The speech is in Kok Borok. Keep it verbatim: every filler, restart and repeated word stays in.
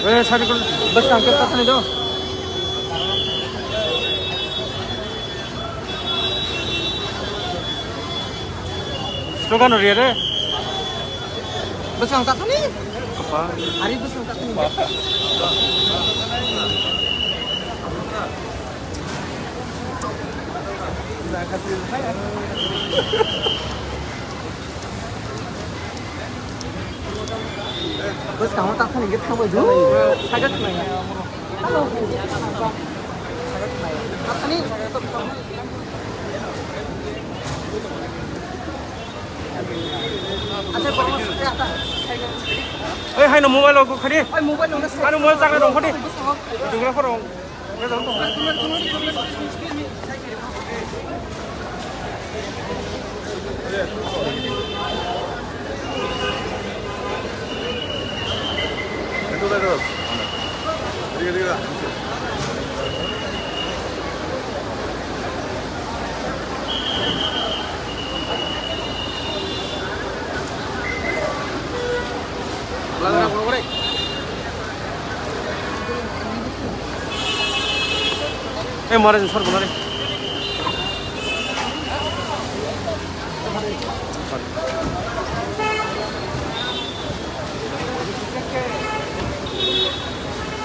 Eh, sari kol. Bwskang khe tathani do. Slogan riya re. Bwskang tathani. Apa? Hari bwskang tathani. Bwskango takhani hwnkhe thangbai jhu. Saijak khwnaya. Saijak khwnaya. Takhani. Acha, borok no sukha ta. Oi, haino mobile rok khadi. Oi, mobile rok khadi. Ano mobile chakra dong khadi. Bwskango. Dugra khorong. Eh, mare sor bonare.